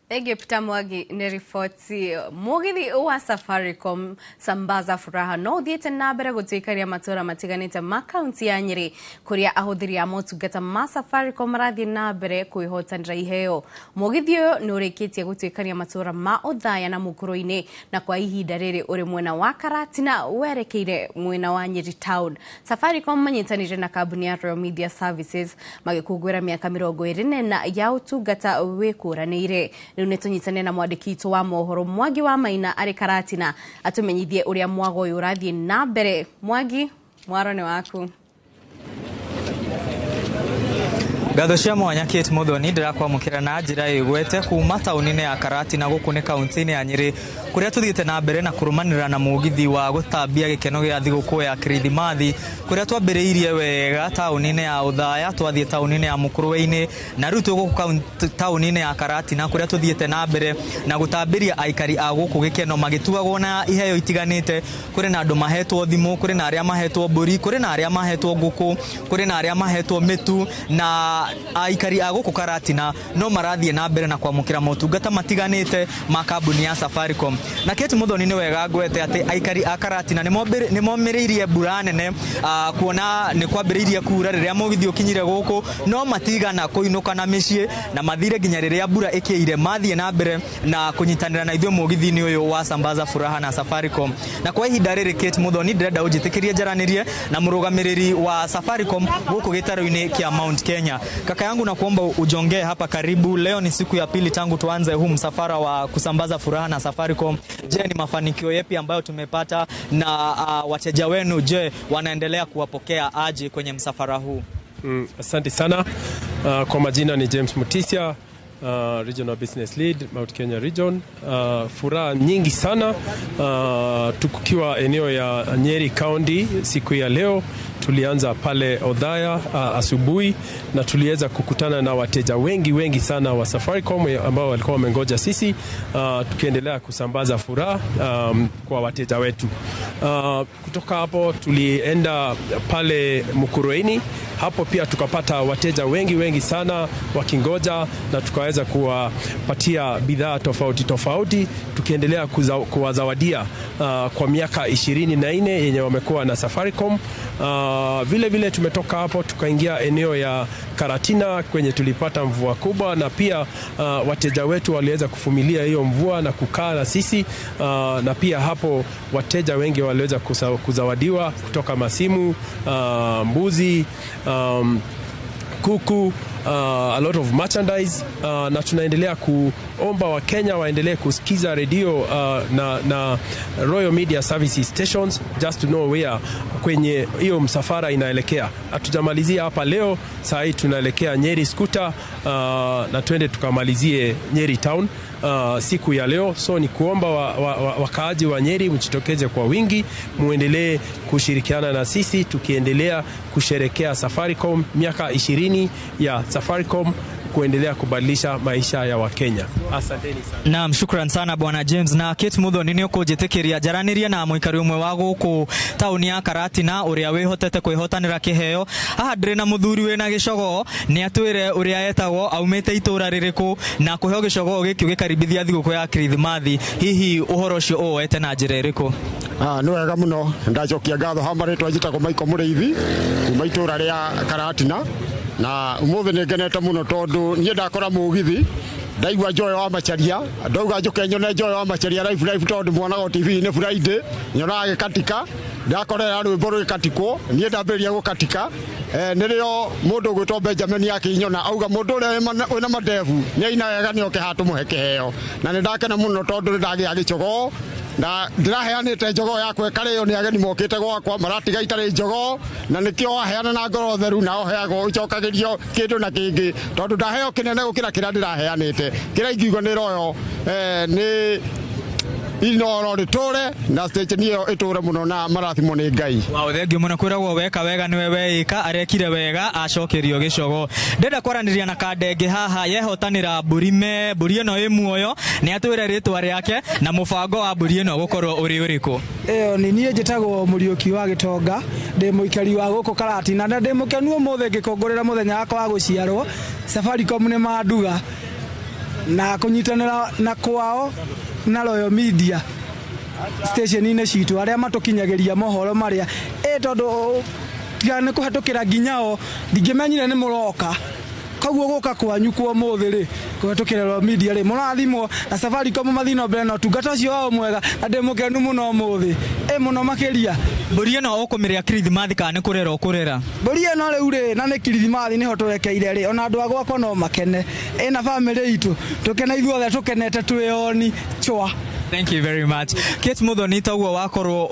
Thank Peter Mwangi nĩ riboti. Mũgithi wa Safaricom Sambaza Furaha no ũthiĩte na mbere gũtuĩkaria matũra matiganĩte ma kaunti ya Nyĩrĩ, kũrĩa ahũthĩri a motungata ma Safaricom marathiĩ na mbere kwĩhotanĩra iheo. Mũgithi ũyũ nĩ ũrĩkĩtie gũtuĩkania matũra ma Othaya na Mũkũrũ-inĩ, na kwa ihinda rĩrĩ ũrĩ mwena wa Karatina werekeire mwena wa Nyĩrĩ town. Safaricom manyitanĩire na kambuni ya Royal Media Services magĩkũngũĩra mĩaka 24 ya ũtungata wĩkũranĩire. Rĩu nĩ tũnyitane na mwandĩki witũ wa mohoro Mwangi wa Maina arĩ Karatina atũmenyithie ũrĩa mwago ũyũ ũrathiĩ na mbere. Mwangi, mwaro nĩ waku. Ngatho cia mwanya Kate Muthoni, ndĩrakwamũkĩra na njĩra ĩgwete kuma taũni-inĩ ya Karatina gũkũ nĩ kaunti-inĩ ya Nyĩrĩ, kũrĩa tũthiĩte na mbere na kũrũmanĩrĩra na mũgithi wa gũtambia gĩkeno gĩa thigũkũ ya Kirithimathi, kũrĩa twambĩrĩirie wega taũni-inĩ ya Othaya, twathiĩ taũni-inĩ ya Mũkũrwe-inĩ, na rĩu twĩ gũkũ taũni-inĩ ya Karatina, kũrĩa tũthiĩte na mbere na gũtambĩria aikari a gũkũ gĩkeno magĩtuagwo na iheo itiganĩte. Kũrĩ na andũ mahetwo thimũ, kũrĩ na arĩa mahetwo mbũri, kũrĩ na arĩa mahetwo ngũkũ, kũrĩ na arĩa mahetwo mĩtu, na aikari a gũkũ Karatina no marathiĩ na mbere na kwamũkĩra motungata matiganĩte ma kambuni ya Safaricom. Na Kate Muthoni, nĩ wega ngwete atĩ aikari a Karatina nĩ momĩrĩirie mbura nene, kuona nĩ kwambĩrĩirie kura rĩrĩa mũgithi ũkinyire gũkũ, no matigana kũinũka na mĩciĩ na mathire nginya rĩrĩa mbura ĩkĩire, mathiĩ na mbere na kũnyitanĩra na ithuĩ mũgithi-inĩ ũyũ wa Sambaza Furaha na Safaricom. Na kwa ihinda rĩrĩ, Kate Muthoni, ndĩrenda ũnjĩtĩkĩrie njaranĩrie na mũrũgamĩrĩri wa Safaricom gũkũ gĩtarũ-inĩ kĩa Mount Kenya. Kaka yangu, nakuomba ujongee hapa karibu. Leo ni siku ya pili tangu tuanze huu msafara wa kusambaza furaha na Safaricom. Je, ni mafanikio yepi ambayo tumepata na wateja wenu, je, wanaendelea kuwapokea aje kwenye msafara huu? Asante sana. Kwa majina ni James Mutisia, Regional Business Lead, Mount Kenya Region. Furaha nyingi sana tukiwa eneo ya Nyeri County siku ya leo. Tulianza pale Othaya asubuhi na tuliweza kukutana na wateja wengi wengi sana wa Safaricom ambao walikuwa wamengoja sisi, tukiendelea kusambaza furaha kwa wateja wetu. Kutoka hapo tulienda pale Mukurweini, hapo pia tukapata wateja wengi wengi sana wakingoja na tukaweza kuwapatia bidhaa tofauti tofauti, tukiendelea kuwazawadia kwa miaka 24 yenye wamekuwa na Safaricom. Vile vile tumetoka hapo tukaingia eneo ya Karatina kwenye tulipata mvua kubwa, na pia wateja wetu waliweza kuvumilia hiyo mvua na kukaa na sisi, na pia hapo wateja wengi waliweza kuzawadiwa kutoka masimu, mbuzi, kuku, a lot of merchandise, na tunaendelea kuomba Wakenya waendelee kusikiza redio na Royal Media Services stations just to know where kwenye hiyo msafara inaelekea. Hatujamalizia hapa leo, saa hii tunaelekea Nyeri Scooter, na twende tukamalizie Nyeri Town siku ya leo. So ni kuomba wakaaji wa Nyeri mjitokeze kwa wingi, muendelee kushirikiana na sisi tukiendelea kusherekea Safaricom, miaka 20 ya Safaricom kuendelea kubadilisha maisha ya Wakenya. Asanteni sana. Naam, shukran sana Bwana James. Na Kate Muthoni, nĩ ũkũnjĩtĩkĩria njaranĩrie na mũikari ũmwe wa gũkũ taũni ya Karatina ũrĩa wĩhotete kwĩhotanĩra kĩheo. Haha ndĩrĩ na mũthuri wĩna gĩcogoo, nĩ atwĩre ũrĩa etagwo, aumĩte itũra rĩrĩkũ, na kũheo gĩcogoo gĩkĩ ũgĩkaribithia thigũkũ ya Kirithimathi, hihi ũhoro ũcio ũwoete na njĩra ĩrĩkũ? Ah, nĩ wega mũno, ndacokia ngatho. Ha marĩtwa njĩtagwo Michael Mũrĩithi kuma itũra rĩa Karatina, na ũmũthĩ nĩ ngenete mũno tondũ niĩ ndakora mũgithi, ndaigua Joy wa Macharia, ndauga njũke nyone Joy wa Macharia live live, tondũ mwonaga TV-inĩ Friday nyonaga gĩkatika, ndakorera rwĩmbo rũgĩkatikwo, niĩ ndambĩrĩria gũkatika. Nĩrĩo mũndũ ũgwĩtwo Benjamin akĩnyona auga mũndũ ũrĩa wĩna mandebu nĩ aina wega, nĩ oke haha tũmũhe kĩheo, na nĩ ndakena mũno tondũ nĩ ndagĩa gĩcogoo, na ndĩraheanĩte njogoo yakwa ĩkarĩo nĩ ageni mokĩte gwakwa, maratiga itarĩ njogoo, na nĩkĩo waheana na ngoro theru na ũheagwo ũcokagĩrio kĩndũ na kĩngĩ, tondũ ndaheo kĩnene gũkĩra kĩrĩa ndĩraheanĩte. Kĩrĩa ingiuga nĩ royo nĩ Inoro rĩtũre na station ĩyo ĩtũre mũno na marathimo nĩ Ngai. Wow, thengiũ mũno. Kwĩragwo weka wega nĩwe weĩka. Arekire wega, acokerio gĩcogo. Ndĩrenda kwaranĩria na kandenge haha yehotanĩra mbũri me mbũri ĩno ĩ muoyo. Nĩ atwĩre rĩtwa rĩake na mũbango wa mbũri ĩno gũkorwo ũrĩ ũrĩkũ. Ĩyo nĩ niĩ njĩtagwo Mũriũki wa Gĩtonga, ndĩ mũikari wa gũkũ Karatina na ndĩ mũkenu ũmũthĩ ngĩkũngũĩra mũthenya wakwa wa gũciarwo. Safaricom nĩ manduga na kũnyitanĩra na kwao na Royal Media station-inĩ citũ arĩa matũkinyagĩria mohoro marĩa ĩ tondũ tiga nĩ kũhetũkĩra nginya o ndingĩmenyire nĩ mũroka. Koguo gũka kwanyu kwa ũmũthĩ rĩ, kũhetũkĩra Royal Media rĩ, mũrathimwo na Safaricom mathiĩ na mbere na ũtungata ũcio wao mwega, na ndĩ mũkenu mũno ũmũthĩ ĩ mũno makĩria. Mbũri ĩno ũkũmĩrĩa kirithimathi kana nĩ kũrera ũkũrera? Mbũri ĩno rĩu rĩ, na nĩ kirithimathi nĩho tũrekeire rĩ, ona andũ a gwakwa no makene ĩna bamĩrĩ itũ tũkene ithuothe tũkenete twĩoni chwa. Thank you very much, Kate Muthoni. Toguo wakorwo.